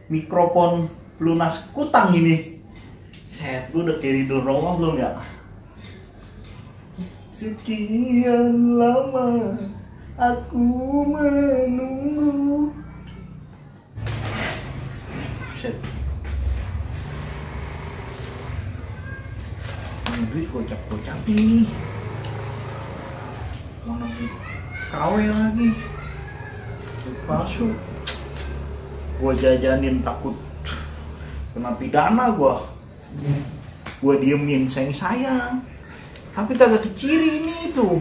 mikrofon lunas kutang ini. Set, lu udah tidur rumah belum ya? Sekian lama aku menunggu. Set. Duit gocap-gocap nih. Mana nih? KW lagi. Duit palsu. Gua jajanin takut kena pidana gua. Gua diemin sayang-sayang. Tapi kagak keciri ini tuh.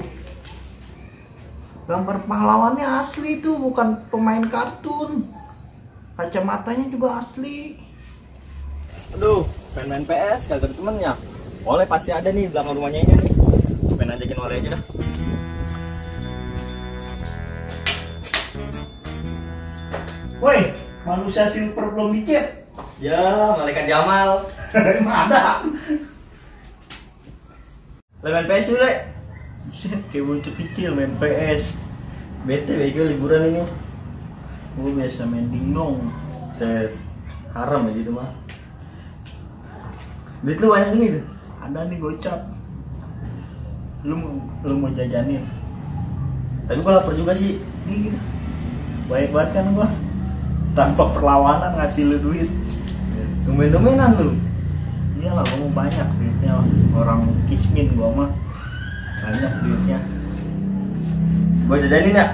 Gambar pahlawannya asli tuh, bukan pemain kartun. Kacamatanya juga asli. Aduh, pengen main PS kagak ada temennya. Oleh pasti ada nih belakang rumahnya ini nih. Pengen ajakin Oleh aja dah. Woi, manusia silver belum dicet. Ya, malaikat Jamal. Emang ada. Main PS dulu, Le. Buset, kayak bocah kecil main PS. Bete bego liburan ini. Gue biasa main dingdong. Set. Haram ya gitu mah. Duit lu banyak gitu. Ada nih gocap. Lu mau jajanin? Tapi gua lapar juga sih. Nih gitu. Baik banget kan gua. Tanpa perlawanan ngasih lu duit. Domen-domenan lu. Iyalah, gua mau banyak duitnya. Orang kismin gua mah. Banyak duitnya. Gua jajanin ya?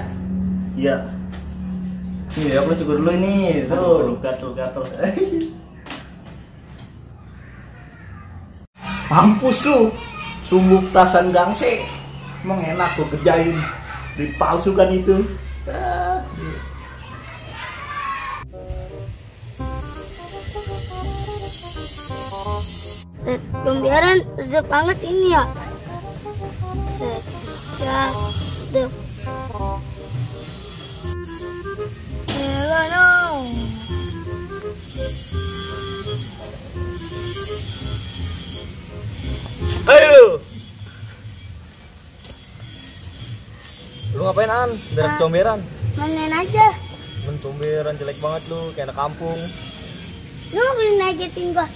Iya. Nih, ya lu cukur dulu ini. Tuh, Tuh. gatel-gatel. Mampus lu. Sumbuk tasan gangse. Emang enak gua kerjain. Dipalsukan itu. Pembiaran zep banget ini ya. Sedap. Hello no. Ayo. Lu ngapain An? Udah comberan. Main aja. Mencomberan jelek banget lu, kayak anak kampung. Lu beli nagetin gua.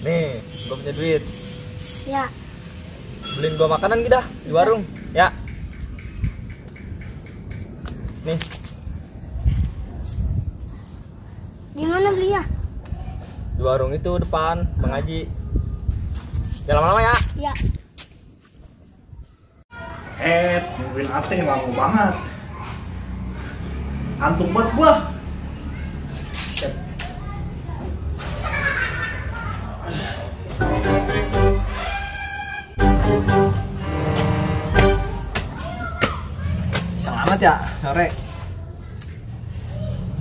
Nih, gua punya duit. Ya. Beliin gua makanan gitu dah di warung. Ya. Nih, Gimana belinya? di warung itu depan Bang Haji. Jangan lama-lama ya. Ya. Mobil AT lama banget. Antuk banget gua. Selamat ya, sore.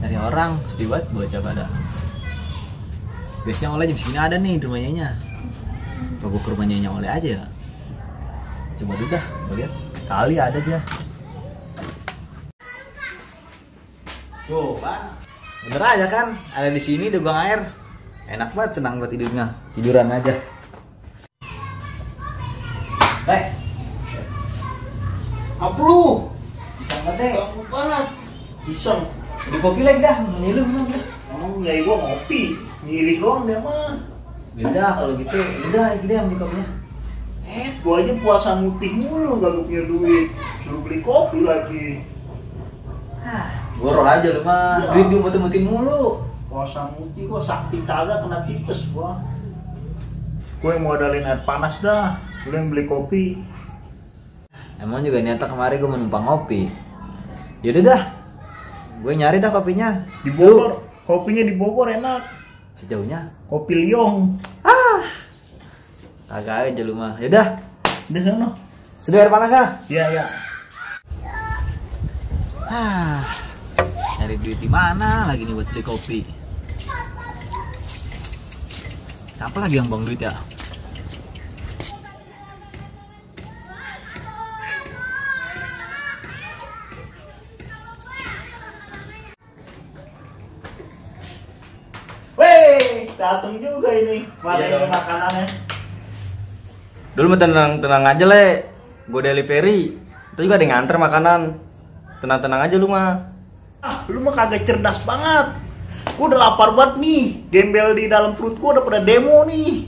Dari orang, sedih banget buat coba ada. Biasanya Oleh jam segini ada nih di rumahnya. Coba gua ke rumahnya Oleh aja ya. Coba dulu dah, gua lihat. Kali ada aja. Tuh, Pak. Bener aja kan, ada di sini di gang air. Enak banget, senang buat tidurnya. Tiduran aja. Apa lu? Bisa nggak deh? Ganggu banget. Iseng. Di kopi lagi dah, mengilu belum dah. Oh, ya gua ngopi. Ngirit doang dia mah. Udah kalau gitu, udah ini deh ambil kopinya. Gua aja puasa mutih mulu, gak punya duit. Suruh beli kopi lagi. Goro aja lu mah, Ya. duit dimut-mutin mulu. Puasa mutih gua sakti kagak kena tipes gua. Gue yang modalin air panas dah. Lu yang beli kopi. Emang juga niatnya kemarin gue mau numpang ngopi. Yaudah dah, gue nyari dah kopinya. Di Bogor, kopinya di Bogor enak. Sejauhnya? Kopi Liong. Kagak aja lu mah. Yaudah, Di sana. sedia air panas kah? Iya, iya. Nyari duit di mana lagi nih buat beli kopi? Siapa lagi yang bang duit ya? Weh, datang juga ini. Mana Iya yang dong. makanannya? Dulu mah tenang aja le, gue delivery. Itu juga ada yang nganter makanan. Tenang aja lu mah. Lu mah kagak cerdas banget. Gua udah lapar banget nih. Gembel di dalam perut gua udah pada demo nih.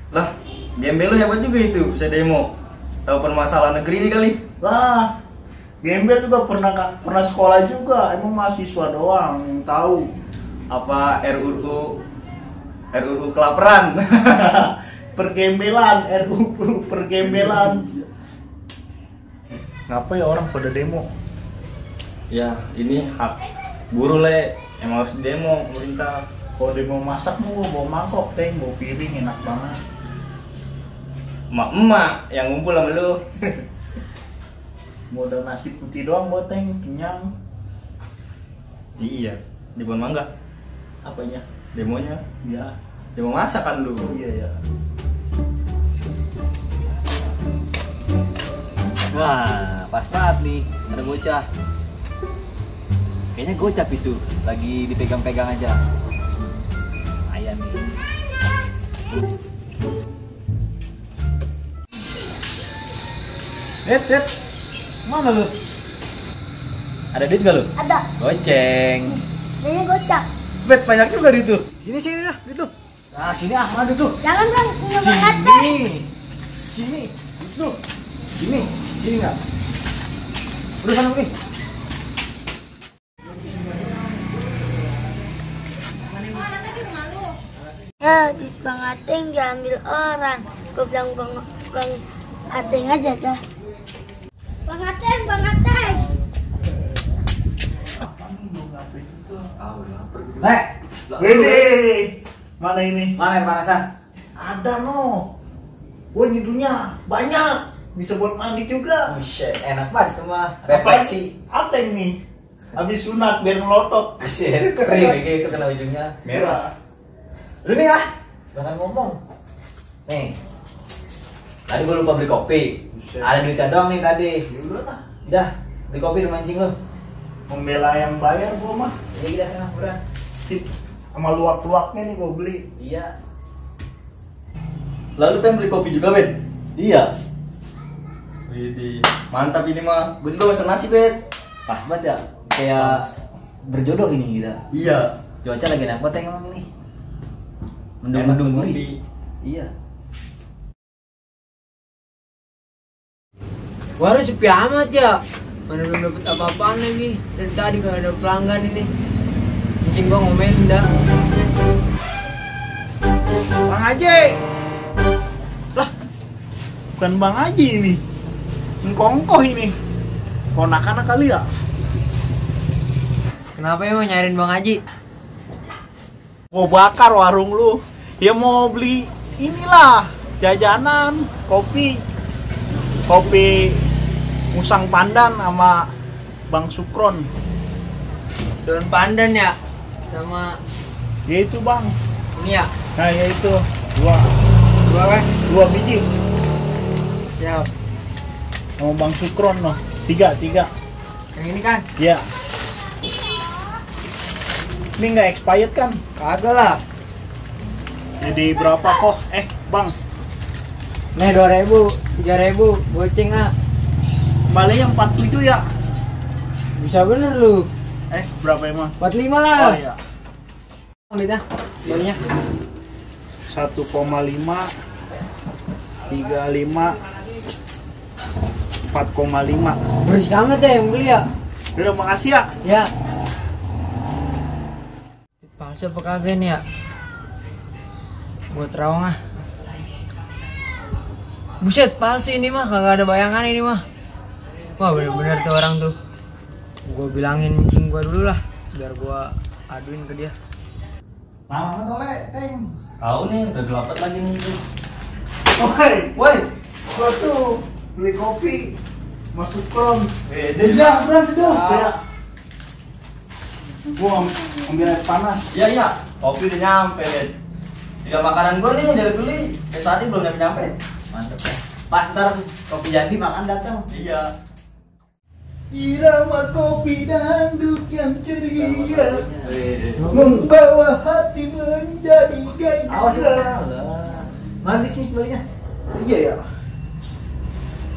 Lah, gembel lu hebat juga itu, bisa demo. Tahu permasalahan negeri ini kali? Lah, gembel juga pernah sekolah juga. Emang mahasiswa doang yang tahu. Apa RUU kelaparan? Pergembelan, RUU pergembelan. Ngapa ya orang pada demo? Ya, ini hak buruh le, emang harus demo pemerintah. Kalau demo masak mau bawa mangkok, bawa piring enak banget. Emak-emak yang ngumpul sama lu. Modal nasi putih doang buat kenyang. Iya, di pohon mangga. Apanya? Demonya. Iya. Demo masak kan lu. Iya ya. Wah, pas banget nih, ada bocah. Kayaknya gocap itu, lagi dipegang-pegang aja. Ayam nih. Ted, mana lu? Ada duit gak lu? Ada. Goceng. Dia gocap. Bet, banyak juga duit tuh. Sini dah, duit tuh. Nah, sini mana duit tuh? Jangan bang, punya Bang Ate. Sini, duit tuh. Sini enggak? Udah sana pergi. Ya, duit Bang Ateng diambil orang. Gue bilang Bang Ateng aja dah. Bang Ateng, Bang Ateng. Gede. Mana ini? Mana air panasan? Ada no. Gue nyidulnya banyak. Bisa buat mandi juga. Buset, enak banget mah. Refleksi. Ateng nih. Habis sunat biar melotot. Buset, kering kayak itu kena ujungnya. Merah. Udah nih ah, jangan ngomong. Nih, tadi gue lupa beli kopi. Buset. Ada duitnya doang nih tadi. Yaudah lah. Udah, beli kopi udah mancing lu. Membela yang bayar gue mah. Iya kita sana, udah. Sip. Sama luak-luaknya nih gue beli. Iya. Lalu pengen beli kopi juga, Bet? Iya. Widih, mantap ini mah. Gue juga pesen nasi, Bet. Pas banget ya. Kayak berjodoh ini kita. Iya. Cuaca lagi enak banget emang ini. Enak Mendung-mendung tuh gurih. kopi. Iya. Warung sepi amat ya. Mana belum dapet apa-apaan lagi. Dari tadi gak ada pelanggan ini. Cing gua ngomelin dah. Bang Haji. Lah. Bukan Bang Haji ini. Ngkongkoh ini. Ponakan kali ya? Kenapa emang nyariin Bang Haji? Mau bakar warung lu. Ya mau beli inilah jajanan, kopi Musang Pandan sama Bang Sukron. Daun pandan ya? Sama Ya itu bang. ini ya? Nah ya itu dua biji Siap. sama Bang Sukron noh. Tiga. Yang ini kan? Ya. Ini nggak expired kan? Kagak lah. Jadi berapa kok? Bang, Nih 2.000, 3.000, goceng lah. kembalinya 47 ya? Bisa bener lu. Berapa emang? 45 Oh lah. iya. Ambil dah, belinya. 1,5 35 4,5. Berisik amat ya yang beli ya? Udah makasih ya. Ya. Palsu apa kagak nih ya? Buat rawang ah. Buset, palsu ini mah, kagak ada bayangan ini mah. Wah bener-bener tuh orang tuh. Gue bilangin cing gue dulu lah, biar gue aduin ke dia. Nah, tolek, Teng. Tahu nih, udah gelapet lagi nih itu. Woi, gua tuh beli kopi masuk kom. Dia beran seduh. Ya. Gua ambil air panas. Iya. Kopi udah nyampe, Bet. Tinggal makanan gue nih dari beli. Tadi belum nyampe. Mantap ya. Pas ntar kopi jadi makan datang. Iya. Irama kopi dangdut yang ceria Wih. membawa hati menjadi Awas gairah. Mana sih belinya? Iya ya.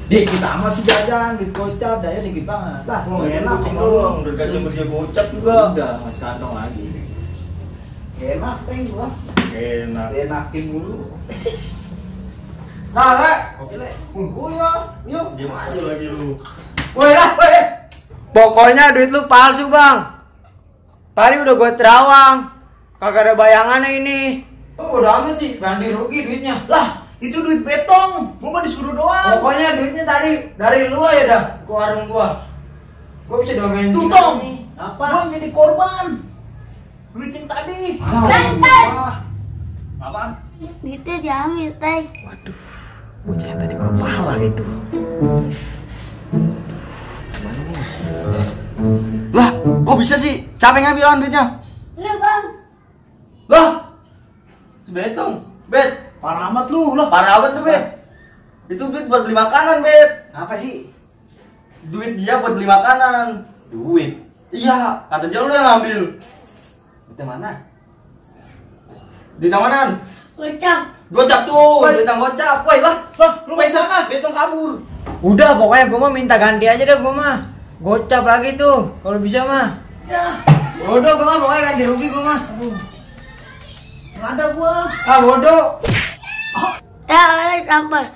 Dikit amat sih jajan, dikit kocap, daya dikit banget. Lah, Oh, enak Kucing sama lu. doang, udah kasih kerja gocap juga. Udah, mas kantong lagi. Enak teng gua. Enak. Enakin dulu. Nah, Le. Oke, Le. Ya. Yuk, diam aja lagi lu. Woi, lah, woi. Pokoknya duit lu palsu, Bang. Tadi udah gue terawang. Kagak ada bayangannya ini. Oh, udah amat sih, ganti rugi duitnya. Lah, itu duit betong. Gua mah disuruh doang. Pokoknya duitnya tadi dari lu aja dah ke warung gua. Gua bisa domain Tuh, Tong. Gua jadi korban. Duit yang tadi. Apaan? Duitnya diambil, Teng. Waduh, bocah yang tadi kepala itu. Gimana nih? Lah, kok bisa sih? Capek ngambilan duitnya? Ini, Bang. Lah, betong, Bet. Parah amat lu lah. Parah banget lu, Bet. Itu duit buat beli makanan, Bet. Apa sih? Duit dia buat beli makanan. Duit. Iya, kata dia lu yang ngambil. Duit mana? Di tamanan. Gocap. Gocap tuh, duit yang gocap. Woi, lah. Lu main sana. Betong kabur. Udah, pokoknya gue mah minta ganti aja deh gue mah. Gocap lagi tuh, kalau bisa mah. Ya, Bodoh gue mah, pokoknya ganti rugi gue mah. nggak ada gua. Ah, bodoh. Ya, oleh sampel.